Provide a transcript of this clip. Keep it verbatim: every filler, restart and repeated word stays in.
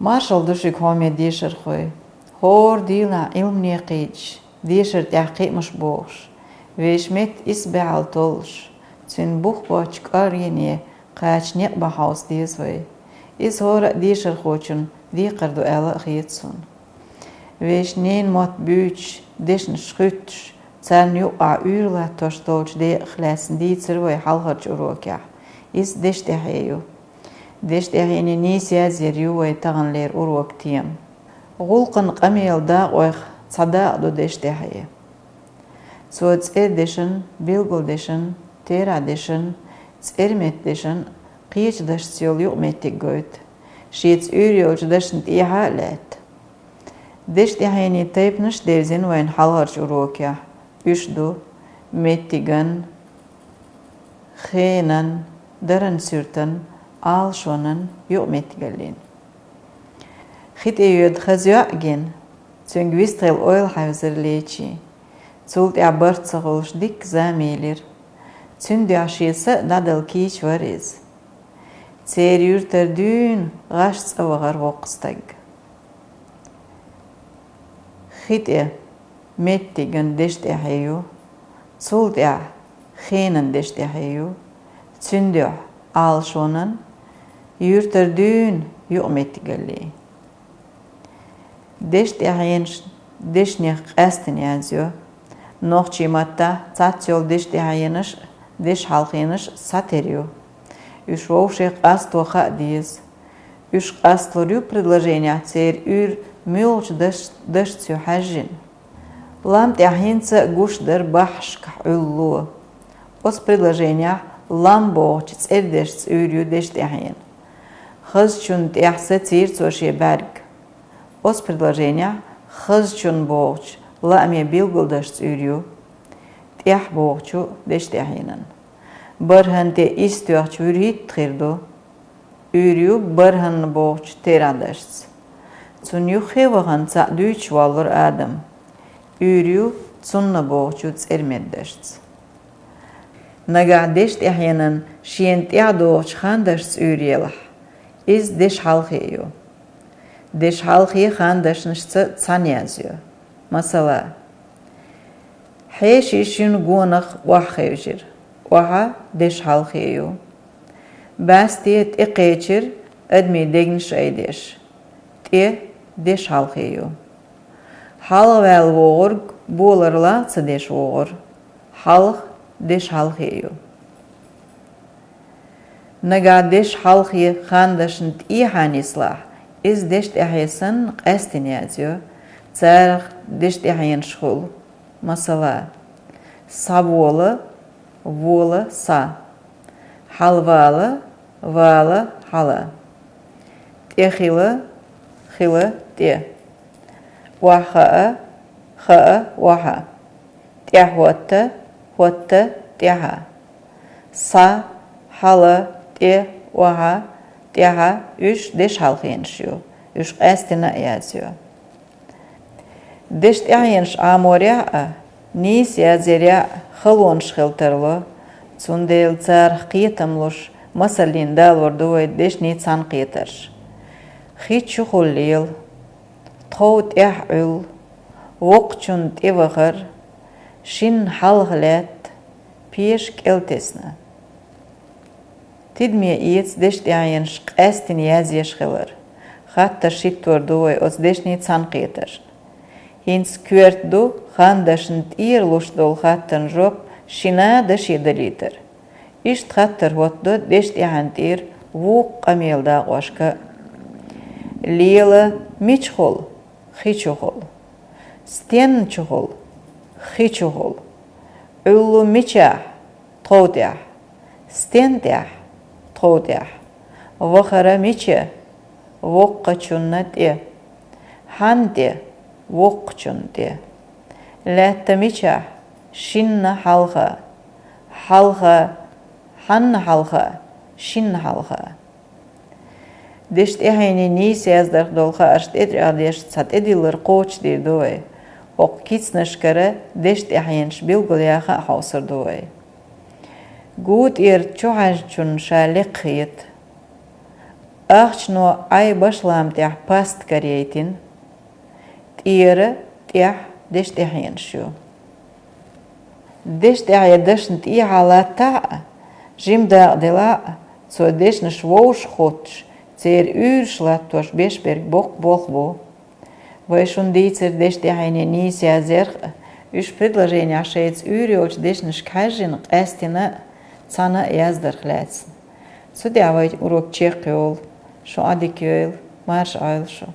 Маршалла ду шуьга, хьоме дешархой! ХӀора дийнахьа Ӏилмане кхийдаш, дешара тӀехь кхиамаш бохуш, вешан метта исбаьхьалла толлуш, цуьнан бух боцчу кӀоргене кхача некъ бан хьовса деза вай. Иза хӀора а дешархочун декхар ду аьлла а хета суна. Вешан ненан мотт буьйцуш, дешнаш хуьттуш, царна юкъахь уьйр латтош долчу декъах лаьцна дийцира вай хьалхарчу урокехь. Иза дешан тӀаьхье ю. Дешан тӀаьхьенан нийса язъяр ю вай таханлера урокан тема. ГӀуллакхан къамелан дакъойх цхьа дакъа ду дешан тӀаьхье. Цо цӀердешан, билгалдешан, терахьдешан, цӀерметдешан, кхечу дашца йолу юкъаметтиг гойту. Шеца уьйр йолчу дашна тӀехьа а лаьтта. Дешан тӀаьхьенийн тайпанаш а девзина вайна хьалхарчу урокехь. Уьш ду: меттиган, хенан, даран суьртан, алашонан, юкъаметтигаллин. Хи тӀе йоьду хаза йоӀ гина, цуьнга вистхила ойла хьаьвзира лечийн. Цул тӀаьхьа барт ца хуьлуш дикка зама елира. Цуьнан дуьхьа шен са а дӀадала кийча вара иза. Церан юьртара дуьйна гӀаш цӀа вахара воккха стаг. Хи тӀе меттиган дешан тӀаьхье ю, цул тӀаьхьа хенан дешан тӀаьхье ю, цуьнан дуьхьа алашонан, юьртара дуьйна юкъаметтигаллин. Дешан тӀаьхьенаш дешнех къаьстина язйо. Нохчийн маттахь цхьацца йолу дешан тӀаьхьенаш а, дешан хьалхенаш а схьатера ю. Уьш вовшех къасто хаа деза. Уьш къасталур ю предложенехь церан уьйр муьлхачу даш-, дашца ю хьаьжжина. Лам тӀехь хӀинца а гуш дара баххьашкахь Ӏуьллу. Оцу предложенехь лам бохучу цӀердешца уьйр ю дешан тӀаьхьенан. Хазачунна тӀехь сацийра цо шен бӀаьрг. Оцу предложенехь хазачунна бохучу лааме билгалдашца уьйр ю, тӀехь бохучу дешан тӀаьхьенан. БархӀанна тӀе ис тоьхча вуьрхӀитта хир ду. Уьйр ю бархӀанна бохучу терахьдашца. Цунна юххе а вахана цхьаъ дуьйцуш воллура Адам. Уьйр ю цунна бохучу цӀерметдашца. Нагахь дешан тӀаьхьенан шена тӀаьхьа догӀучу хандашца уьйр елахь, иза дешан хьалхе ю. Дешан хьалхе хандашнашца цхьаьна язйо. Масала: хьеший шуьнан гонах охьахевшира. Охьа дешан хьалхе ю. БӀаьсте тӀекхечира адамийн дегнаш айдеш. ТӀе дешан хьалхе ю. Хьалхаваьлла вогӀург болар лаха ца деш вогӀура. Хьалха дешан хьалхе ю. Нагахь дешан хьалхе хандашна тӀехьа нислахь, иза дешан тӀаьхье санна къаьстина язйо, царах дешан тӀаьхьенаш хуьлу. Масала: схьавола, вола, схьа. Хьалавала, вала, хьала. ТӀехила, хила, тӀе. Охьахаа, хаа, охьа. ТӀаьхьахӀотта, хӀотта, тӀаьхьа. Схьа, хьала, тӀе, охьа, тӀаьхьа, уьш дешан хьалхенаш ю, уьш къаьстина а язйо. Дешан тӀаьхьенаш Ӏаморехь а, нийса язъярехь а халонаш хила тарло, цундела царах кхетам луш, масаллина далор ду вай дешнийн цхьаьнакхетарш. Хи чухула лела, тхов тӀехь Ӏуьллу, воккхачунна тӀе вахара, шинна хьалха лаьтта, пеша кӀел тесна. Тидаме эца дешан тӀаьхьенаш къаьстина язъеш хилар. Хаттарш хӀиттор ду вай оцу дешнийн цхьаьнакхетаршна. ХӀинца коьрта ду хандашна тӀера луш долу хаттарна жоп шина даше далийтар. Иштта хаттар хӀоттадо дешан тӀаьхьенна тӀера вукху къамелан дакъошка а. Лела мичахула? Хи чухула. Стенна чухула? Хи чухула. Ӏуьллу мичахь? Тхов тӀехь. Стен тӀехь? Тхов тӀехь. Вахара мича? Воккхачунна тӀе. Хьанна тӀе? Воккхачунна тӀе. Лаьтта мичахь? Шинна хьалха. Хьалха. Хьанна хьалха? Шинна хьалха. Дешан тӀаьхьенийн нийса яздарх долу хаарш тӀетӀехь деш цхьа тӀедиллар кхочушдийр ду вай. Окху кицнашкара дешан тӀаьхьенаш билгалъяха а хьовсур ду вай. Гу тӀера чухьаьжначунна ша лекха хета. Ахчано Ӏай башлам тӀехь паст карайтина. ТӀера, тӀехь, дешдехьенаш ю. Дешдехьенна дашна тӀехьа латтахь а, жима дакъа делахь а, цо дешнаш вовшахкхуьттуш, церан уьйраш латтош беш берг боккха болх бу. Вай шуна дийцар дешдехьенна нийса язъярх а, уьш предложенехь шайца уьйр йолчу дешнашка хьаьжжина, къаьстина а, цхьаьна а яздарх лаьцна. Цу тӀехь вай урок чекхйолу. Шун Ӏа дика йойла, марша Ӏойла шу.